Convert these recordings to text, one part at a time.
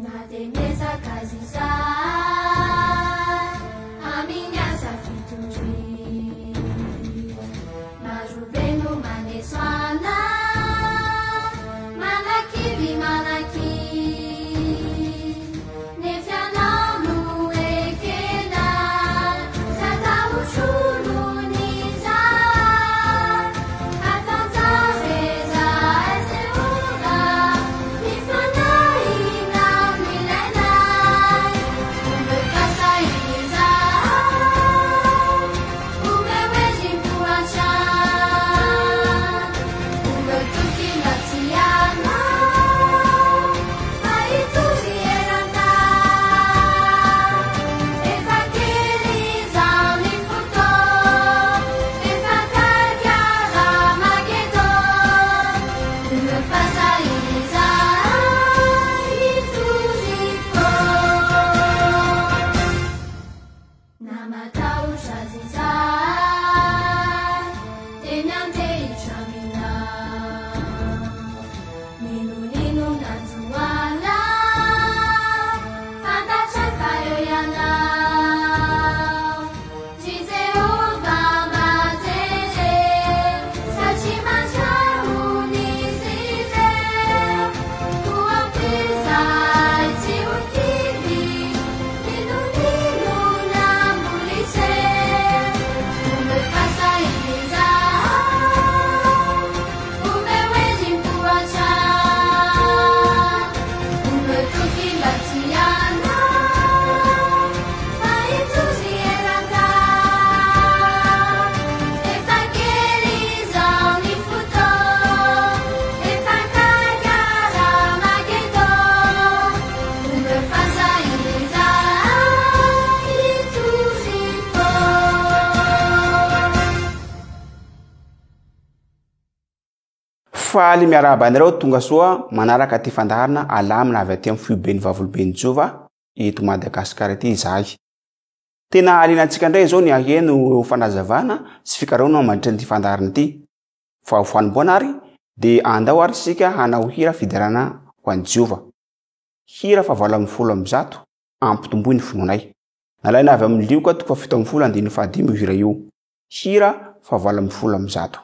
Na dia miezaka aza izahay amin'ny asa fitoriana, marobe no maneso anay, manakivy manakivy, nefa ianao no ekenay, tsy atahotro olon'izahay, hatanjaho izahay Jehovah, ny fanahinao no ilainay, omeo fahasahiana izahay, omeo herim-po hatrany, omeo toky mba tsy hiala, fa hitory eran-tany. Efa kely izao ny fotoana, efa akaiky Aramagedona, omeo fahasahiana izahay hitory foana. Na matahotra aza izahay, dia miantehitra aminao. N'inon'inona anjoanao, fantatray fa eo ianao. Ry Jehovah mba jereo, satria mandrahona izy ireo. Koa ampio izahay tsy ho kivy, n'inon'inona mbola hiseho. Omeo fahasahiana izahay, omeo herim-po hatrany, omeo toky mba tsy hiala, fa hitory eran-tany. Efa kely izao ny fotoana, efa akaiky Aramagedona, omeo fahasahiana izahay hitory foana. Faly miarahaba anareo tonga soa manaraka ity fandaharana alamina avy aty amin'ny foiben'ny Vavoloben'i Jehovah eto Madagasikara ity izahay. Tena hahaliana antsika indray izao ny haheno ireo fanazavana sy fikarohana mandritra ity fandaharana ity. Fa ho fanomboana ary dia andao ary isika hanao hira fiderana ho an'i Jehovah. Hira fahavalo ambin'ny folo amby zato, ampitomboy ny finoanay. Nalaina avy amin'ny Lioka toko fahafito ambin'ny folo andininy fahadimy io hira io. Hira fahavalo ambin'ny folo amby zato.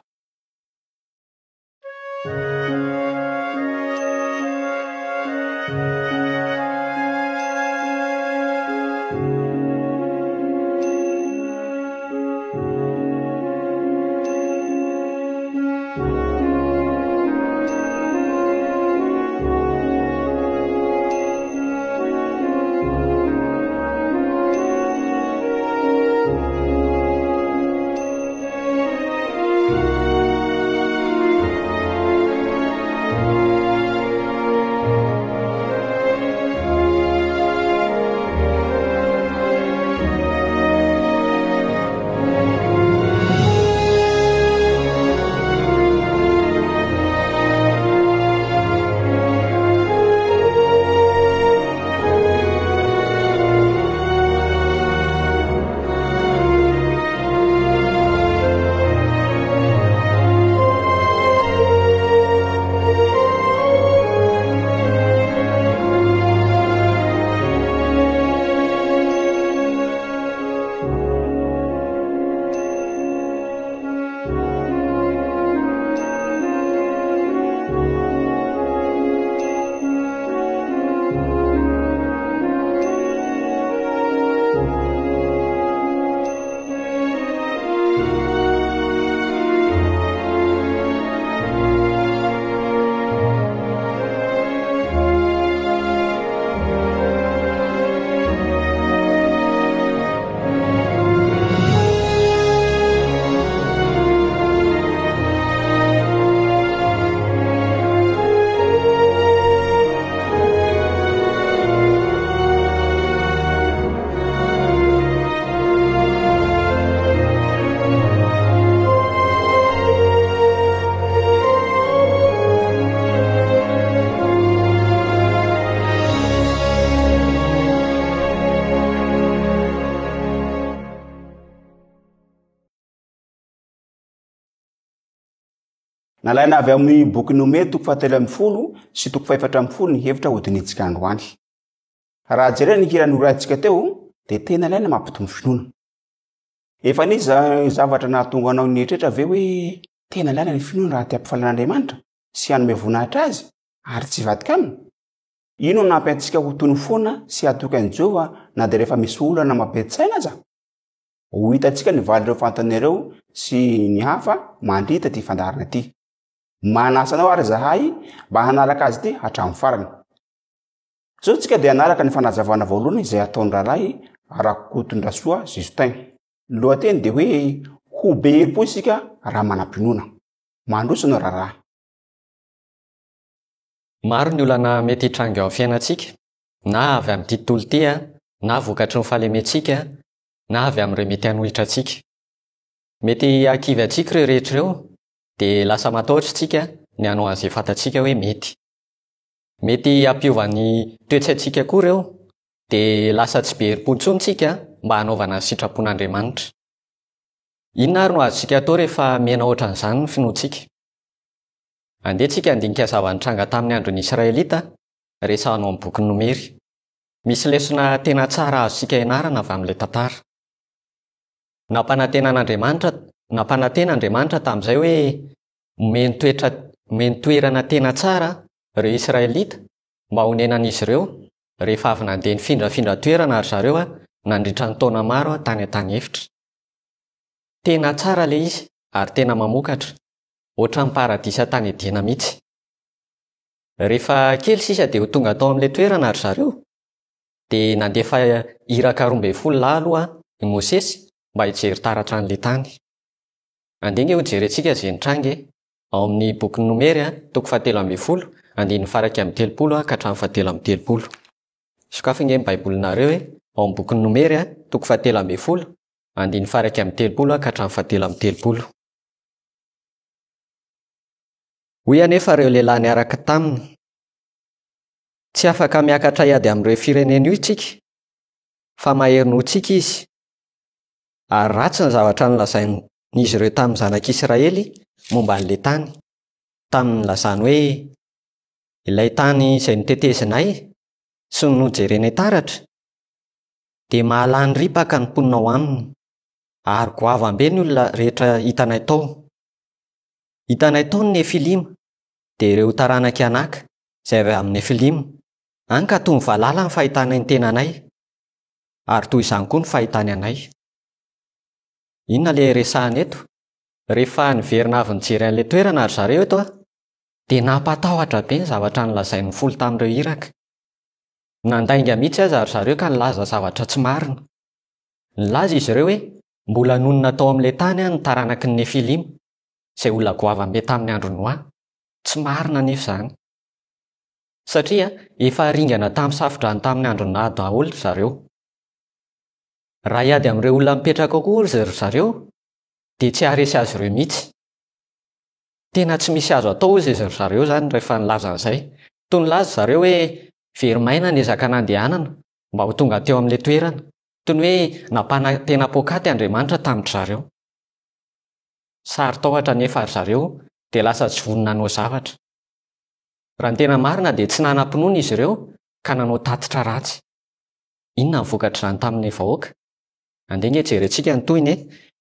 Nalaina avy amin'ny boky Nomery toko fahatelo ambin'ny folo sy toko fahefatra ambin'ny folo ny hevitra hodinihintsika androany. Raha jerena ny hira noraintsika teo dia tena ilaina mampitombo finoana. Efa nisy zavatra nahatonga anao nieritreritra ve hoe tena ilaina ny finoana raha te hampifaly an'Andriamanitra sy hanome voninahitra azy ary tsy hivadika aminy? Inona no hanampy antsika ho tony foana sy hatoky an'i Jehovah na dia rehefa misy olana mampety-tsaina aza? Ho hitantsika ny valin'ireo fanontaniana ireo sy ny hafa mandritra ity fandaharana ity. Manasa anao àry izahay mba hanaraka azy ity hatramin'ny farany. Izao isika dia hanaraka ny fanazavana voalohany izay ataon'ny Rahalahy Rakotondrasoa Justin. Ny lohateny dia hoe Ho be herim-po isika raha manam-pinoana. Mandroso ianao rahalahy. Maro ny olana mety hitranga eo amin'ny fiainantsika, na avy amin'ity tontolo ity, na vokatry ny fahalementsika, na avy amin'ireo mety hanohitra antsika. Mety hahakivy antsika ireo rehetra ireo, dia lasa matahotra isika ny hanao an'izay fantatsika hoe mety. Mety hampiova ny toe-tsaintsika koa ireo, dia lasa tsy be herim-po intsony isika mba hanaovana ny sitrapon'Andriamanitra. Inona àry no azontsika atao rehefa mihena hoatran'izany ny finoantsika? Andeha isika handinika zava-nitranga tamin'ny andron'ny Israelita, resahina ao amin'ny bokin'ny Nomery. Misy lesona tena tsara azontsika ianarana avy amin'ilay tantara. Nampanantena an'Andriamanitra nampanantena Andriamanitra tamin'izay hoe omeny toetra omeny toerana tena tsara ireo Israelita mba honenan'izy ireo rehefa avy nandeha nifindrafindra toerana ry zareo nandritra ny taona maro tany an-tany efitra. Tena tsara ilay izy ary tena mamokatra, hoatran'ny paradisa tany Edena mihitsy. Rehefa kely sisa dia ho tonga tao amin'ilay toerana ry zareo, dia nandefa iraka 12 lahy aloha i Mosesy mba hijery taratra an'ilay tany. Andeha ange hojerentsika izay nitranga e! Ao amin'ny bokin'ny Nomery, toko fahatelo ambin'ny folo, andininy faha-31 ka hatramin'ny fahatelo amby telopolo. Sokafy ange ny Baibolinareo e! Ao amin'ny bokin'ny Nomery, toko fahatelo ambin'ny folo, andininy faha-31 ka hatramin'ny fahatelo amby telopolo. Hoy anefa ireo lehilahy niaraka taminy, Tsy afaka miakatra hiady amin'ireo firenena io isika, fa mahery noho isika izy. Ary ratsy ny zavatra nolazain'izy ireo tamin'ny zanak'Israely momba an'ilay tany, tamin'ny nilazany hoe, Ilay tany izay notetezinay sy nojerenay taratra, dia mahalany ripaka ny mponina ao aminy, ary goavam-be ny olona rehetra hitanay tao. Hitanay tao ny Nefilima, dia ireo taranak'i Anaka, izay avy amin'ny Nefilima. Hany ka toy ny valala ny fahitanay ny tenanay, ary toy izany koa ny fahitany anay. Inona ilay resahina eto? Rehefa niverina avy nijery an'ilay toerana ry zareo eto, dia nampatahotra be ny zavatra nolazain'ny folo tamin'ireo iraka. Nandainga mihitsy aza ry zareo ka nilaza zavatra tsy marina. Nilaza izy ireo hoe mbola nonina tao amin'ilay tany ny taranaky ny Nefilima, izay olona goavam-be tamin'ny andron'i Noa. Tsy marina anefa izany. Satria efa ringana tamin'ny safodrano tamin'ny andron'i Noa daholo ry zareo. Raha hiady amin'ireo olona mipetraka ao koa ry zareo, dia tsy haharesy azy ireo mihitsy. Tena tsy misy azo atao hozy izy ry zareo izany rehefa nilaza an'izay. Toa nilaza ry zareo hoe very maina ny ezaka nandehanana mba ho tonga teo amin'ilay toerana. Toy ny hoe nampanantena poakaty Andriamanitra tamin-dry zareo. Saro-tahotra anefa ry zareo dia lasa tsy vonona hanao zavatra. Raha ny tena marina dia tsy nanam-pinoana izy ireo ka nanao tatitra ratsy. Inona ny vokatr'izany tamin'ny vahoaka? Andeha ange jerentsika ny tohiny e!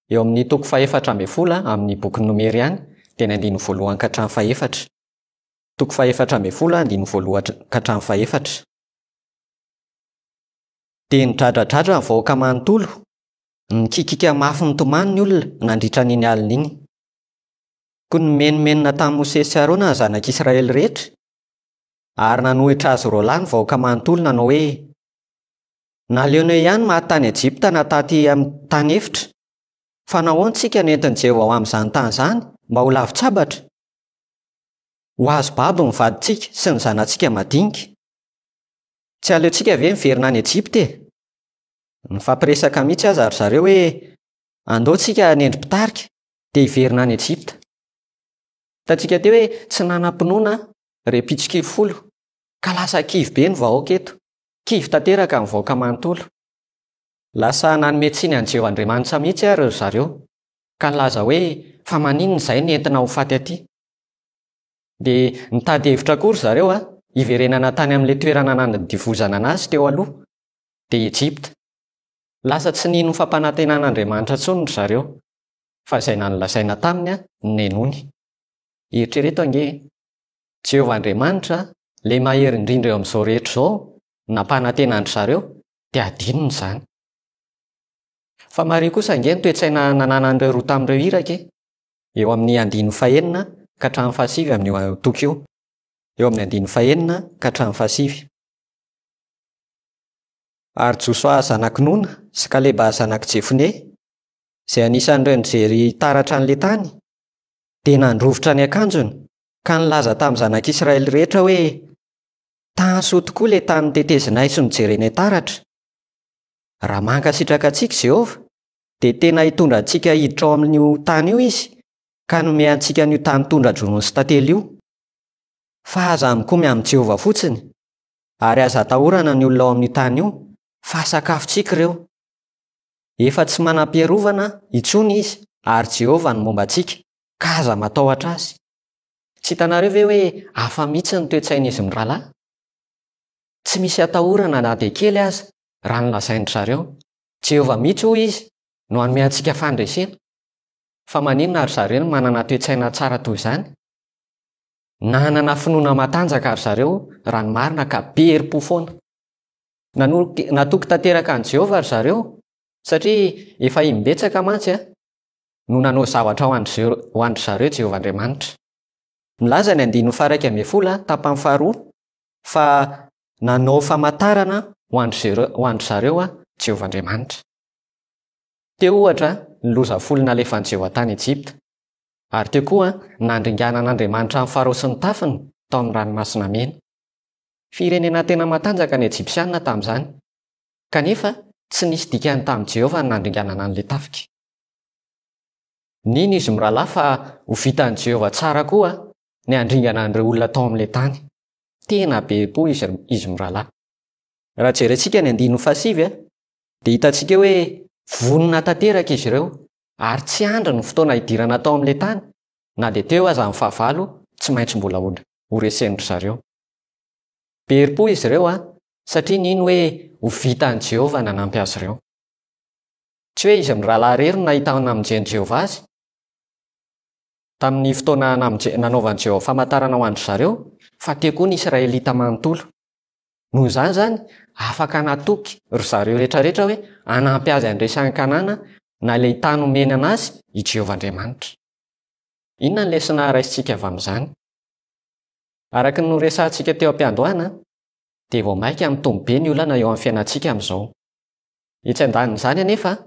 Eo amin'ny toko fahefatra ambin'ny folo amin'ny bokin'ny Nomery ihany dia ny andininy voalohany ka hatramin'ny fahefatra. Toko fahefatra ambin'ny folo andininy voalohany ka hatramin'ny fahefatra. Dia nidradradradra ny vahoaka manontolo Nikikika mafy nitomany ny olona nandritra an'iny alina iny. Koa nimenomenona tamin'i Mosesy sy Arona ny zanak'Israely rehetra, ary nanohitra azy roalahy ny vahoaka manontolo nanao hoe, Naleonay ihany maty tany Ejipta na taty amin'ny tany efitra. Fa nahoana isika no entin'i Jehovah ho amin'izany tany izany mba ho lavin-tsabatra? Ho azo babo ny vadintsika sy ny zanatsika madinika. Tsy aleontsika ve miverina any Ejipta e? Nifampiresaka mihitsy aza ry zareo hoe andao tsika hanendry mpitarika dia hiverina any Egypta. Hitantsika teo hoe tsy nanam-pinoana ireo mpitsikilo folo ka lasa kivy be ny vahoaka eto. Kivy tanteraka ny vahoaka manontolo. Lasa nanome tsiny an'i Jehovah Andriamanitra mihitsy àry ry zareo ka nilaza hoe fa maninona izahay no entina ho faty aty? Dia nitady hevitra koa ry zareo hiverenana tany amin'ilay toerana nanadivozana anazy teo aloha, dia Egypta. Lasa tsy nino ny fampanantenan'Andriamanitra intsony ry zareo, fa izay nolazaina taminy no nenoiny. Eritrereto ange e! Jehovah Andriamanitra, ilay Mahery Indrindra eo amin'izao rehetra izao, no nampanantena an-dry zareo, dia hadinony izany. Fa mariho kosa ange ny toe-tsaina nananan'ireo roa tamin'ireo iraka e! Eo amin'ny andininy fahenina ka hatramin'ny fahasivy amin'io toko io. Eo amin'ny andininy fahenina ka hatramin'ny fahasivy. Ary Josoa zanak'i Nona sy Kaleba zanak'i Jefone, izay anisan'ireo nijery taratra an'ilay tany, dia nandrovitra ny akanjony ka nilaza tamin'ny zanak'Israely rehetra hoe, Tany soa tokoa ilay tany notetezinay sy nojerenay taratra. Raha mankasitraka antsika Jehovah, dia tena hitondra antsika hiditra ao amin'io tany io izy, ka hanome antsika an'io tany tondra-dronono sy tantely io. Fa aza mikomy amin'i Jehovah fotsiny, ary aza atahorana ny olona ao amin'io tany io, fa sakafontsika ireo. Efa tsy manam-piarovana intsony izy, ary Jehovah no momba antsika, ka aza matahotra azy. Tsy hitanareo ve hoe hafa mihitsy ny toe-tsain'izy mirahalahy? Tsy misy atahorana na dia kely aza, raha ny lazain-dry zareo. Jehovah mihitsy, hoy izy, no hanome antsika fandresena. Fa maninona ry zareo no manana toe-tsaina tsara toy izany? Nanana finoana matanjaka ry zareo, raha ny marina, ka be herim-po foana. Natoky tanteraka an'i Jehovah ry zareo, satria efa imbetsaka mantsy no nanao zavatra ho an-dry zareo Jehovah Andriamanitra. Milaza ny andininy faha-11, tapany faharoa, fa nanao famantarana ho an-dry zareo Jehovah Andriamanitra. Teo, ohatra, ny loza folo nalefan'i Jehovah tany Ejipta, ary teo koa ny nandringanan'Andriamanitra an'i Farao sy ny tafiny tao amin'ny Ranomasina Mena. Firenena tena matanjaka ny Ejipsianina tamin'izany, kanefa tsy nisy dikany tamin'i Jehovah ny nandringanana an'ilay tafika. Nino izy mirahalahy fa ho vitan'i Jehovah tsara koa ny handringana an'ireo olona tao amin'ilay tany. Tena be herim-po izy mirahalahy. Raha jerentsika ny andininy fahasivy, dia hitantsika hoe vonona tanteraka izy ireo, ary tsy andry ny fotoana hidirana tao amin'ilay tany, na dia teo aza ny fahavalo tsy maintsy mbola horesen-dry zareo. Be herim-po izy ireo, satria nino hoe ho vitan'i Jehovah ny hanampy azy ireo. Tsy hoe izy mirahalahy irery no nahita ny namonjen'i Jehovah azy. Tamin'ny fotoana nanaovan'i Jehovah famantarana ho an-dry zareo, fa teo koa ny Israelita manontolo. Noho izany izany, afaka natoky ry zareo rehetrarehetra hoe hanampy azy handresy an'i Kanana na ilay tany omeny an'azy i Jehovah Andriamanitra. Inona ny lesona raisintsika avy amin'izany? Araka ny noresahantsika teo am-piandohana, dia vao mainka mitombo be ny olana eo amin'ny fiainantsika amin'izao. Etsy an-danin'izany anefa,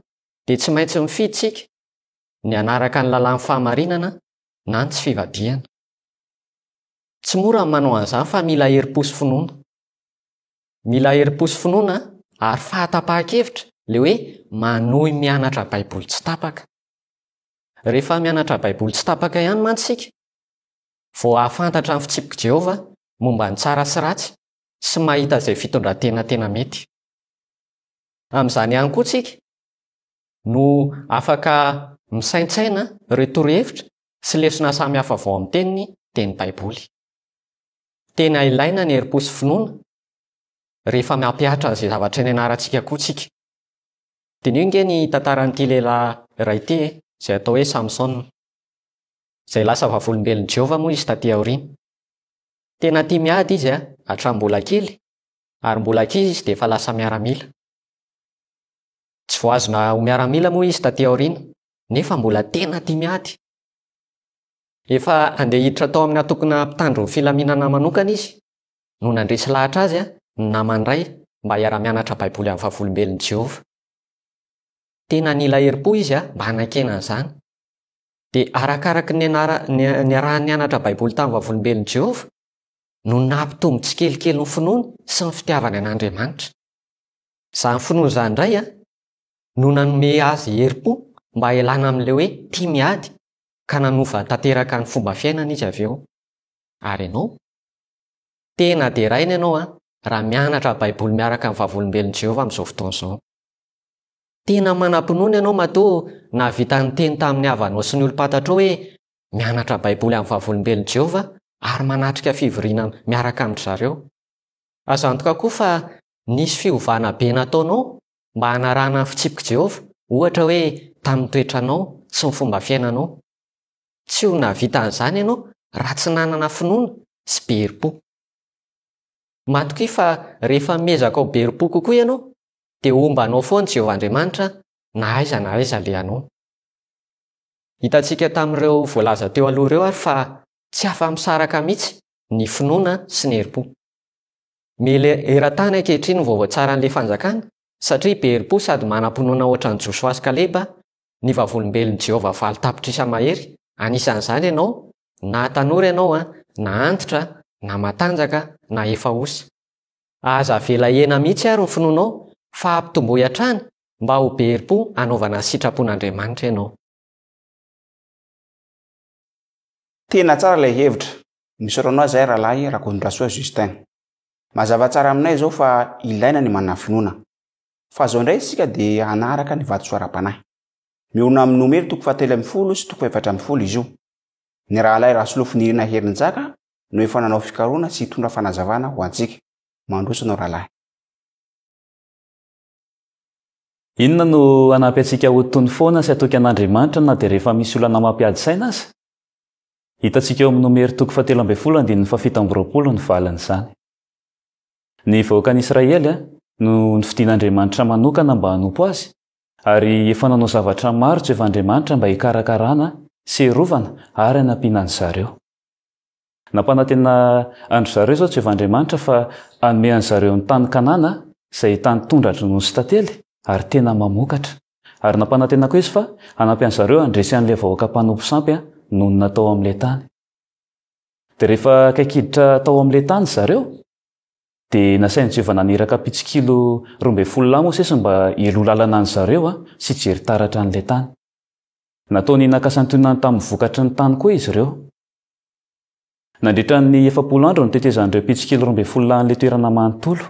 dia tsy maintsy mifidy isika ny hanaraka ny lalàn'ny fahamarinana na ny tsy fivadihana. Tsy mora ny manao an'izany fa mila herim-po sy finoana. Mila herim-po sy finoana ary fahatapahan-kevitra ilay hoe manohy mianatra Baiboly tsy tapaka. Rehefa mianatra Baiboly tsy tapaka ihany mantsy isika vao hahafantatra ny fitsipik'i Jehovah momba ny tsara sy ratsy sy mahita izay fitondran-tena tena mety. Amin'izany ihany koa isika no afaka misaintsaina ireo torohevitra sy lesona samihafa avy ao amin'ny Teniny, dia ny Baiboly. Tena ilaina ny herim-po sy finoana rehefa mampihatra an'izay zavatra nianarantsika koa isika. Diniho ange ny tantaran'ity lehilahy iray ity e, izay atao hoe Samsona. Izay lasa Vavolombelon'i Jehovah moa izy tatỳ aoriana. Tena tia miady izy hatramin'ny mbola kely, ary mbola ankizy izy dia efa lasa miaramila. Tsy voahazona ho miaramila moa izy tatỳ aoriana, nefa mbola tena tia miady. Efa handeha hiditra tao amin'ny antokona mpitandro ny filaminana manokana izy, no nandresy lahatra azy ny namany iray mba hiara-mianatra Baiboly amin'ny Vavolombelon'i Jehovah. Tena nila herim-po izy mba hanekena an'izany. Dia arakaraka ny niarahany nianatra Baiboly tamin'ny Vavolombelon'i Jehovah no nampitombo tsikelikely ny finoany sy ny fitiavany an'Andriamanitra. Izany finoana izany indray no nanome azy herim-po mba hialana amin'ilay hoe tia miady, ka nanova tanteraka ny fomba fiainany izy avy eo. Ary ianao? Tena deraina ianao raha mianatra Baiboly miaraka amin'ny Vavolombelon'i Jehovah amin'izao fotoana izao. Tena manam-pinoana ianao matoa nahavita niteny tamin'ny havanao sy ny olom-pantatrao hoe mianatra Baiboly amin'ny Vavolombelon'i Jehovah. ary manatrika fivoriana miaraka amin-dry zareo. Azo antoka koa fa nisy fiovana be nataonao mba hanarahana ny fitsipik'i Jehovah, ohatra hoe tamin'ny toetranao sy ny fomba fiainanao. Tsy ho nahavita an'izany ianao raha tsy nanana finoana sy be herim-po. Matokia fa rehefa miezaka ho be herim-po kokoa ianao, dia homba anao foana Jehovah Andriamanitra na aiza na aiza alehanao. Hitantsika tamin'ireo voalaza teo aloha ireo àry fa tsy afa-misaraka mihitsy ny finoana sy ny herim-po. Miely eran-tany ankehitriny ny vaovao tsaran'ilay Fanjakana, satria be herim-po sady manam-pinoana hoatran'i Josoa sy Kaleba ny Vavolombelon'i Jehovah 8 tapitrisa mahery, anisan'izany ianao, na tanora ianao, na antitra, na matanjaka, na efa osa. Aza avela hihena mihitsy àry ny finoanao, fa ampitomboy hatrany mba ho be herim-po hanaovana ny sitrapon'Andriamanitra ianao. Tena tsara ilay hevitra. Misaotra anao izahay rahalahy Rakotondrasoa Justin. Mazava tsara aminay izao fa ilaina ny manana finoana. Fa izao indray isika dia hanaraka ny vatosoa ara-panahy. Miorina amin'ny Nomery toko fahatelo ambin'ny folo sy toko faha-14 izy io. Ny rahalahy Rasolofonirina Herinjaka no efa nanao fikarohana sy hitondra fanazavana ho antsika. Mandroso anao rahalahy. Inona no hanampy antsika ho tony foana sy hatoky an'Andriamanitra na dia rehefa misy olana mampiady saina aza? Hitantsika eo amin'ny Nomery toko fahatelo ambin'ny folo andininy fahafito amby roapolo ny valin'izany. Ny vahoakan'Israely no nofidin'Andriamanitra manokana mba hanompo azy, ary efa nanao zavatra maro Jehovah Andriamanitra mba hikarakarana sy hiarovana ary hanampiana an-dry zareo. Nampanantena an-dry zareo izao Jehovah Andriamanitra fa hanome an-dry zareo ny tany Kanana, izay tany tondra-dronono sy tantely ary tena mamokatra. Ary nampanantena koa izy fa hanampy an-dry zareo handresy an'ilay vahoaka mpanompo sampy nonina tao amin'ilay tany. Dia rehefa akaiky hiditra tao amin'ilay tany ry zareo, dia nasain'i Jehovah naniraka mpitsikilo 12 lahy Mosesy mba hialoha lalana an-dry zareo sy hijery taratra an'ilay tany. Nataony naka santionany tamin'ny vokatry ny tany koa izy ireo. Nandritra ny 40 andro nitetezan'ireo mpitsikilo 12 lahy an'ilay toerana manontolo.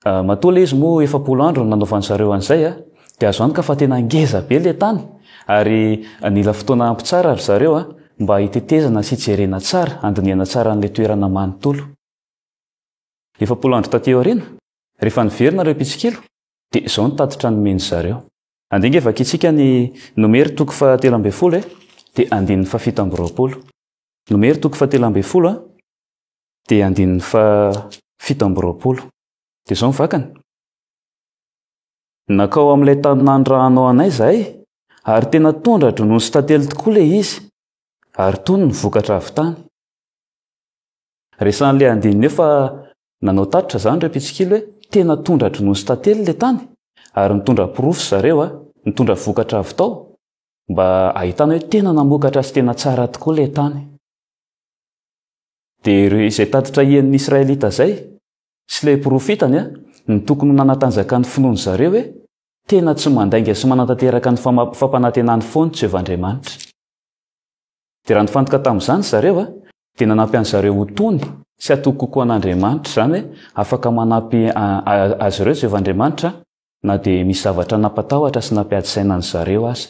Matoa ilay izy moa 40 andro no nanaovan-dry zareo an'izay, dia azo antoka fa tena ngeza be ilay tany, ary nila fotoana ampy tsara ry zareo mba hitetezana sy hijerena tsara, handinihana tsara an'ilay toerana manontolo. 40 andro tatỳ aoriana, rehefa niverina ireo mpitsikilo, dia izao ny tatitra nomen-dry zareo. Andeha ange vakintsika ny Nomery toko fahatelo ambin'ny folo e, dia andininy fahafito amby roapolo. Nomery toko fahatelo ambin'ny folo a, dia andininy fahafito amby roapolo. Dia izao ny vakany. Nankao amin'ilay tany nanirahanao anay izahay, ary tena tondra-dronono sy tantely tokoa ilay izy, ary tony ny vokatra avy tany. Resahan'ilay andininy eo fa Nanao tatitra izany ireo mpitsikilo hoe tena tondra-dronono sy tantely ilay tany, ary nitondra porofo zareo, nitondra vokatra avy tao, mba hahitana hoe tena namokatra sy tena tsara tokoa ilay tany. Dia ireo izay tatitra henon'ny Israelita izay, sy ilay porofo hitany, no tokony ho nanatanjaka ny finoan-dry zareo hoe tena tsy mandainga sy manatanteraka ny fampanantenany foana Jehovah Andriamanitra. Dia raha nifantoka tamin'izany ry zareo, dia nanampy an-dry zareo ho tony sy hatoky kokoa an'Andriamanitra, izany hoe afaka manampy azy ireo Jehovah Andriamanitra na dia misy zavatra nampatahotra sy nampiady saina an-dry zareo aza.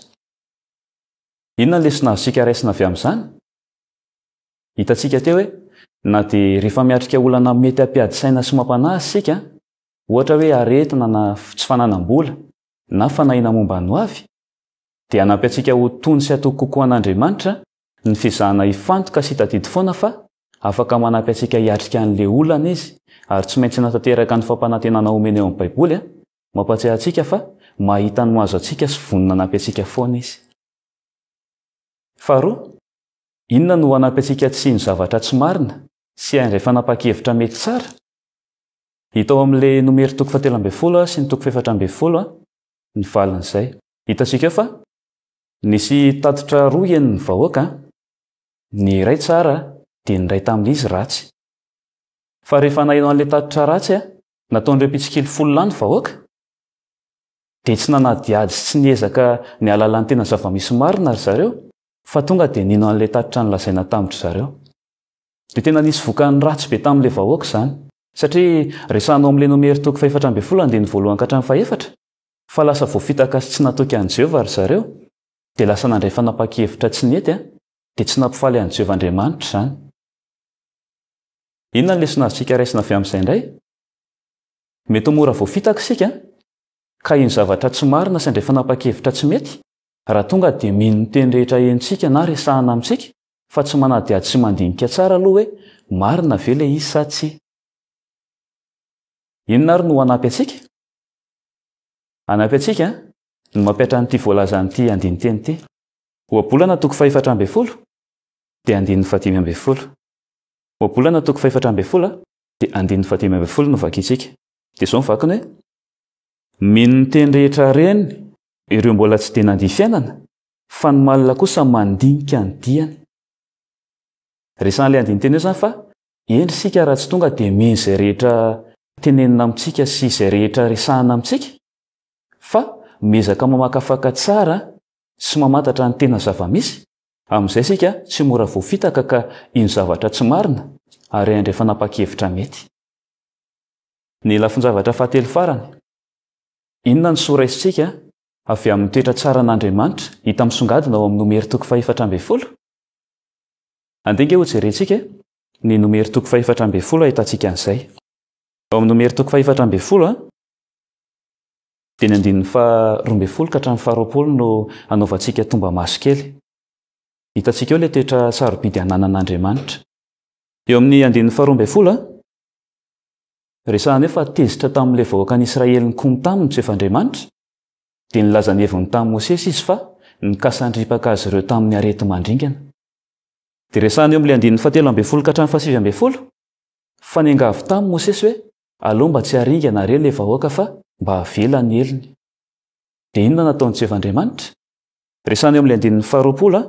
Inona ny lesona azontsika raisina avy amin'izany? Hitantsika teo hoe na dia rehefa miatrika olana mety hampiady saina sy mampanahy aza isika, ohatra hoe aretina na tsy fananam-bola na fanahiana momba ny hoavy, dia hanampy antsika ho tony sy hatoky kokoa an'Andriamanitra ny fiezahana hifantoka sy hitadidy foana fa afaka manampy antsika hiatrika an'ilay olana izy ary tsy maintsy hanatanteraka ny fampanantenana omeny ao amin'ny Baiboly. Mampahatsiahy antsika fa mahita ny mahazo antsika sy vonona hanampy antsika foana izy. Faharoa, inona no hanampy antsika tsy hino zavatra tsy marina sy handray fanapahan-kevitra mety tsara? Hita ao amin'ilay Nomery toko fahatelo ambin'ny folo sy ny toko fahefatra ambin'ny folo ny valin'izay. Hitantsika eo fa nisy tatitra roa henon'ny vahoaka, ny iray tsara dia ny iray tamin'izy ratsy. Fa rehefa naheno an'ilay tatitra ratsy nataon'ireo mpitsikilo folo lahy ny vahoaka, dia tsy nanadihady sy tsy niezaka ny hahalala ny tena zava-misy marina ry zareo, fa tonga dia nino an'ilay tatitra nolazaina tamin-dry zareo. Dia tena nisy vokany ratsy be tamin'ilay vahoaka izany. Satria resahina ao amin'ilay Nomery toko fahefatra ambin'ny folo andininy voalohany ka hatramin'ny fahefatra, fa lasa voafitaka sy tsy natoky an'i Jehovah ry zareo, dia lasa nandray fanapahan-kevitra tsy nety. Dia tsy nampifaly an'i Jehovah Andriamanitra izany. Inona ny lesona azontsika raisina avy amin'izay indray? Mety ho mora voafitaka isika, ka hino zavatra tsy marina sy handray fanapahan-kevitra tsy mety, raha tonga dia mino ny teny rehetra henontsika na resahina amintsika, fa tsy manadihady sy mandinika tsara aloha hoe marina ve ilay izy sa tsia. Inona àry no hanampy antsika? Hanampy antsika ny mampihatra an'ity voalazan'ity andinin-teny ity. Ohabolana toko fahefatra ambin'ny folo dia andininy fahadimy ambin'ny folo. Ohabolana toko fahefatra ambin'ny folo dia andininy fahadimy ambin'ny folo no vakintsika. Dia izao ny vakiny hoe, Mino ny teny rehetra reny ireo mbola tsy dia nandia fiainana, fa ny malina kosa mandinika ny diany. Resahan'ilay andinin-teny eo izany fa hendry isika raha tsy tonga dia mino izay rehetra tenenina amintsika sy izay rehetra resahina amintsika, fa miezaka mamakafaka tsara sy mamantatra ny tena zava-misy, amin'izay isika tsy mora voafitaka ka hino zavatra tsy marina ary handray fanapahan-kevitra mety. Ny lafin-javatra fahatelo farany, inona no soa raisintsika avy amin'ny toetra tsaran'Andriamanitra hita misongadina ao amin'ny Nomery toko fahefatra ambin'ny folo? Andeha ange hojerentsika ny Nomery toko fahefatra ambin'ny folo ahitantsika an'izay. Ao amin'ny Nomery toko fahefatra ambin'ny folo, dia ny andininy faha-12 ka hatramin'ny faha-20 no hanaovantsika tomba-maso kely. Hitantsika eo ilay toetra sarobidy ananan'Andriamanitra. Eo amin'ny andininy faha-12, resahana eo fa tezitra tamin'ilay vahoakan'Israely nikomy taminy Jehovah Andriamanitra, dia nilaza ny heviny tamin'i Mosesy izy fa nikasa handripaka azy ireo tamin'ny areti-mandringana. Dia resahana eo amin'ilay andininy fahatelo ambin'ny folo ka hatramin'ny fahasivy ambin'ny folo fa niangavy taminy Mosesy hoe aleo mba tsy haringana re ilay vahoaka fa mba havela ny helony. Dia inona nataon'i Jehovah Andriamanitra? Resahana eo amin'ilay andininy faharoapolo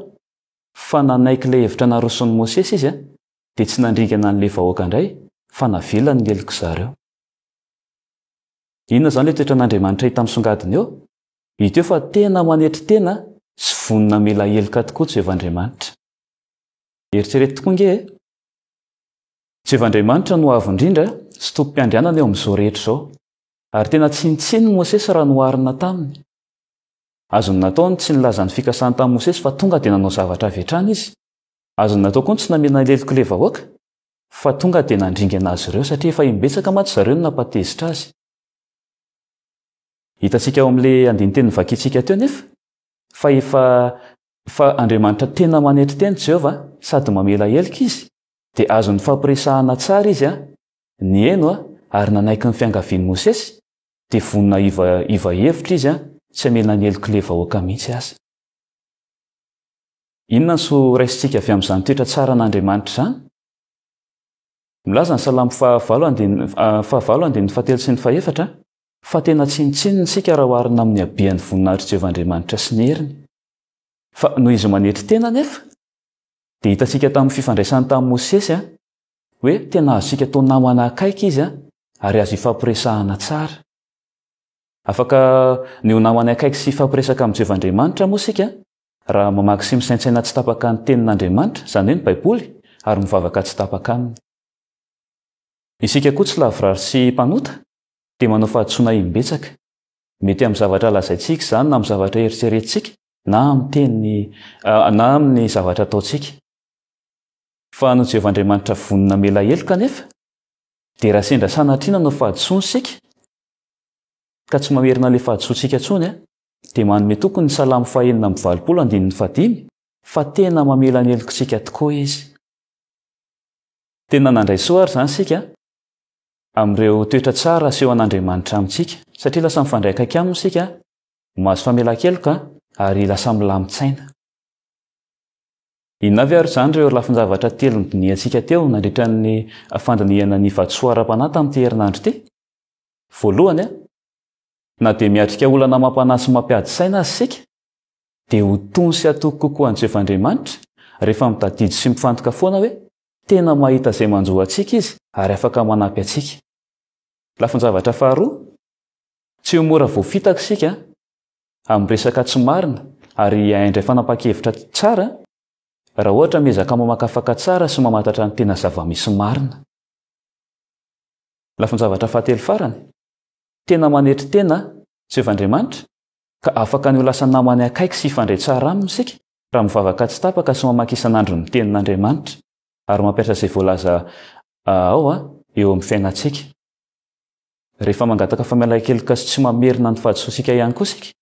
fa nanaiky ilay hevitra naroson'i Mosesy izy dia tsy nandringana an'ilay vahoaka indray fa navelany ny helok'i zareo. Inona izany ilay toetran'Andriamanitra hita misongadina eo? Hita eo fa tena manetry tena sy vonona hamela heloka tokoa Jehovah Andriamanitra. Eritrereto tokoa ange e! Jehovah Andriamanitra no Avo Indrindra sy Tompom-piandrianana eo amin'izao rehetra izao. Ary tena tsinontsinona Mosesy raha noharina taminy. Azony natao ny tsy nilaza ny fikasany tamin'i Mosesy fa tonga dia nanao zavatra avy hatrany izy. Azony natao koa ny tsy namela ny helok'ilay vahoaka fa tonga dia nandringana azy ireo satria efa imbetsaka mantsy zareo no nampatezitra azy. Hitantsika ao amin'ilay andinin-teny novakintsika teo anefa fa efa fa Andriamanitra tena manetry tena Jehovah sady mamela heloka izy dia azo nifampiresahana tsara izy, niheno ary nanaiky ny fiangavian'i Mosesy, dia vonona hiova hiova hevitra izy tsy hamela ny helok'ilay vahoaka mihitsy aza. Inona ny soa raisintsika avy amin'izany toetra tsaran'Andriamanitra izany? Milaza ny Salamo fahavalo andininy fahavalo andininy fahatelo sy ny fahefatra fa tena tsinontsinona isika raha oharina amin'ny habean'ny voninahitr'i Jehovah Andriamanitra sy ny heriny. Fa noho izy manetry tena anefa, Dia hitantsika tamin'ny fifandraisany tamin'i Mosesy hoe tena azontsika atao namana akaiky izy ary azo ifampiresahana tsara. Afaka ny ho namany akaiky sy hifampiresaka amin'i Jehovah Andriamanitra moa isika raha mamaky sy misaintsaina tsy tapaka ny Tenin'Andriamanitra, izany hoe ny Baiboly, ary mivavaka tsy tapaka aminy. Isika koa tsy lavorary sy mpanota, dia manao fahadisoana imbetsaka. Mety amin'ny zavatra lazaintsika izany na amin'ny zavatra eritreretintsika na amin'ny teny na amin'ny zavatra ataontsika. Fa noho Jehovah Andriamanitra vonona hamela heloka anefa, dia raha sendra sanatria nanao fahadisoana isika, ka tsy mamerina ilay fahadisoantsika intsony, dia manome toky ny Salamo fahenina amby valopolo andininy fahadimy fa tena mamela ny helokintsika tokoa Izy. Tena nandray soa ary izany isika amin'ireo toetra tsara asehon'Andriamanitra amintsika, satria lasa mifandray akaiky aminy isika, Mahazo famelan-keloka ary lasa milamin-tsaina. Inona avy ary izany ireo lafin-javatra telo nodinihantsika teo nandritra ny fandinihana ny vatosoa ara-panahy tamin'ity herinandro ity? Voalohany, na dia miatrika olana mampanahy sy mampiady saina aza isika, dia ho tony sy hatoky kokoa an'i Jehovah Andriamanitra rehefa mitadidy sy mifantoka foana hoe tena mahita izay manjo antsika izy ary afaka manampy antsika. Lafin-javatra faharoa, Tsy ho mora voafitaka isika amin'ny resaka tsy marina ary haindray fanapahan-kevitra tsara raha ohatra miezaka mamakafaka tsara sy mamantatra ny tena zava-misy marina. Lafin-javatra fahatelo farany, tena manetry tena Jehovah Andriamanitra ka afaka ny ho lasa namany akaiky sy hifandray tsara aminy isika. Raha mivavaka tsy tapaka sy mamaky isan'andro ny Tenin'Andriamanitra ary mampiasa izay voalaza ao eo amin'ny fiainantsika. Rehefa mangataka famelan-keloka sy tsy mamerina ny fahadisoantsika ihany koa isika,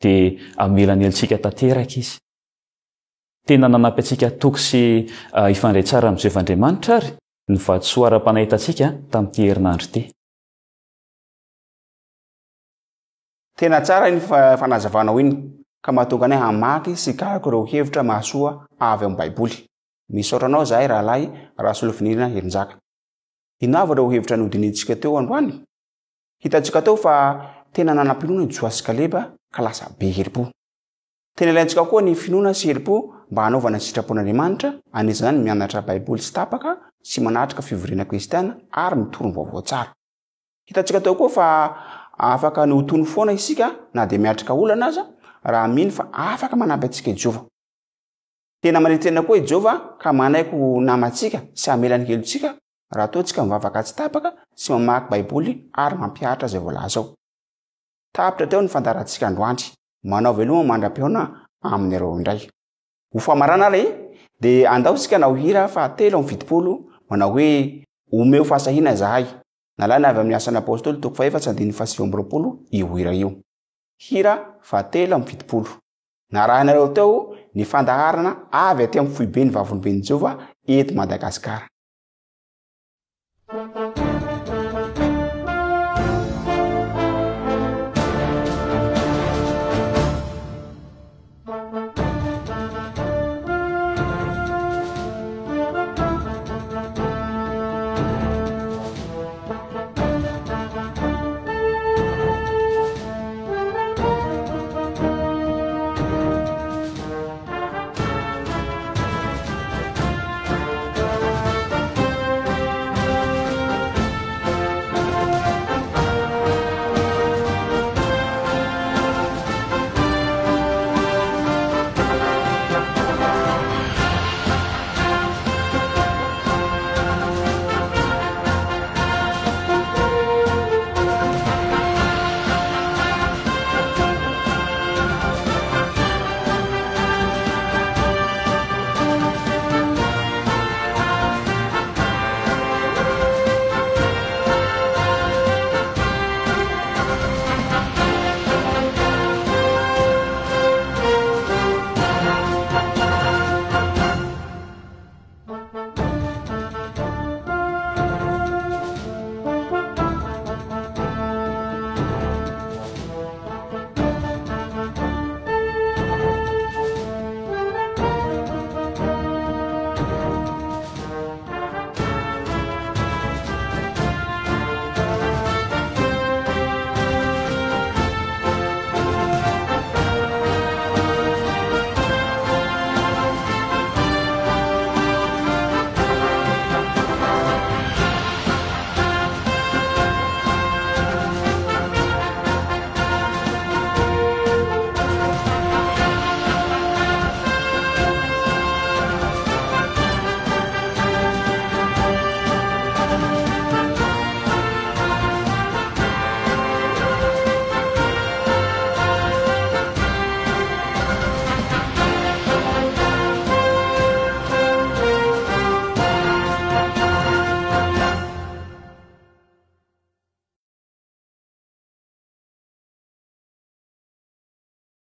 dia hamela ny helotsika tanteraka Izy. Tena nanampy antsika hatoky sy hifandray tsara amin'i Jehovah Andriamanitra àry ny vatosoa ara-panahy hitantsika tamin'ity herinandro ity. Tena tsara iny fanazavanao iny ka mahatonga anay hamaky sy hikaroka ireo hevitra mahasoa avy ao amin'ny Baiboly. Misaotra anao izahay Rahalahy Rasolofonirina Herinjaka. Inona avy ireo hevitra nodinihintsika teo androany? Hitantsika teo fa tena nanam-pinoana i Josoa sy Kaleba ka lasa be herim-po. Tena ilaintsika koa ny finoana sy herim-po mba hanaovana ny sitrapon'Andriamanitra, anisan'izany ny mianatra Baiboly tsy tapaka sy manatrika fivoriana kristiana ary mitory ny vaovao tsara. Hitantsika teo koa fa afaka ny ho tony foana isika na dia miatrika olana aza, raha mino fa afaka manampy antsika i Jehovah. Tena manetry tena koa i Jehovah ka manaiky ho namantsika sy hamela ny helotsika, raha toa isika mivavaka tsy tapaka sy mamaky Baiboly ary mampihatra izay voalaza ao. Tapitra teo ny fandaharantsika androany. Manao veloma mandra-pihaona aminareo indray. Ho famarana ary dia andao isika hanao hira fahatelo amby 70 manao hoe Omeo fahasahiana izahay. Nalaina avy amin'ny Asan'ny Apostoly toko fahefatsy andininy fahasivy amby 20 io hira io. Hira fahatelo amby 70. Narahinareo teo ny fandaharana avy aty amin'ny foiben'ny Vavolombelon'i Jehovah eto Madagasikara.